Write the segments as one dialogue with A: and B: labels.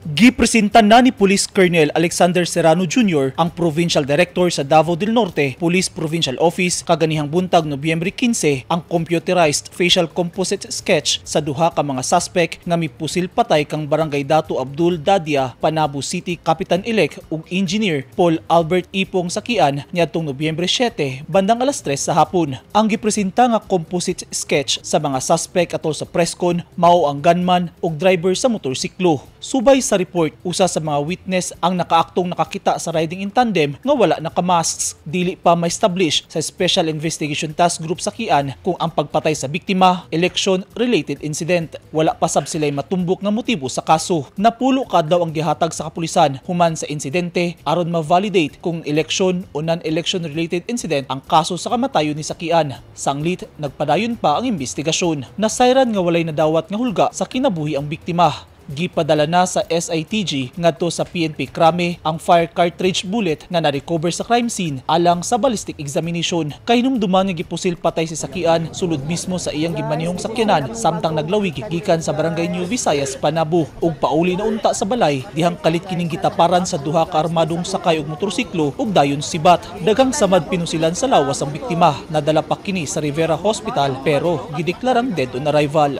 A: Gipresenta na ni Police Colonel Alexander Serrano Jr. ang Provincial Director sa Davao del Norte Police Provincial Office kaganihang buntag, Nobyembre 15, ang computerized facial composite sketch sa duha ka mga suspect nga mipusil patay kang Barangay Dato Abdul Dadia, Panabo City Kapitan-elect ug Engineer Paul Albert Ipong Sakian niadtong Nobyembre 7 bandang alas 3 sa hapon. Ang gipresenta nga composite sketch sa mga suspect atol sa presscon mao ang gunman ug driver sa motorsiklo. Subay sa report, usa sa mga witness ang nakaaktong nakakita sa riding in tandem nga wala nakamasks. Dili pa ma-establish sa Special Investigation Task Group Sakian kung ang pagpatay sa biktima election-related incident. Wala pa sab sila'y matumbok nga motibo sa kaso. Napulo ka adlaw ang gihatag sa kapulisan human sa insidente aron ma-validate kung election o non-election related incident ang kaso sa kamatayon ni Sakian. Sanglit, nagpadayon pa ang investigasyon. Nasayran nga walay nadawat nga hulga sa kinabuhi ang biktima. Gipadala na sa SITG ngadto sa PNP Crame ang fire cartridge bullet nga na-recover sa crime scene alang sa ballistic examination. Kahinumduman nga gipusil patay si Sakian sulod mismo sa iyang gimanihong sakyanan samtang naglawig gikan sa Barangay New Visayas, Panabo, ug pauli na unta sa balay dihang kalit kining gitaparan sa duha ka armadong sakay og motorsiklo ug dayon sibat. Daghang samad pinusilan sa lawas ang biktima. Nadala pa kini sa Rivera Hospital pero gideklarang dead on arrival.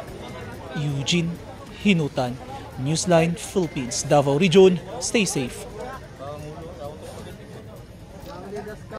A: Eugene Hinutan, Newsline Philippines, Davao Region. Stay safe.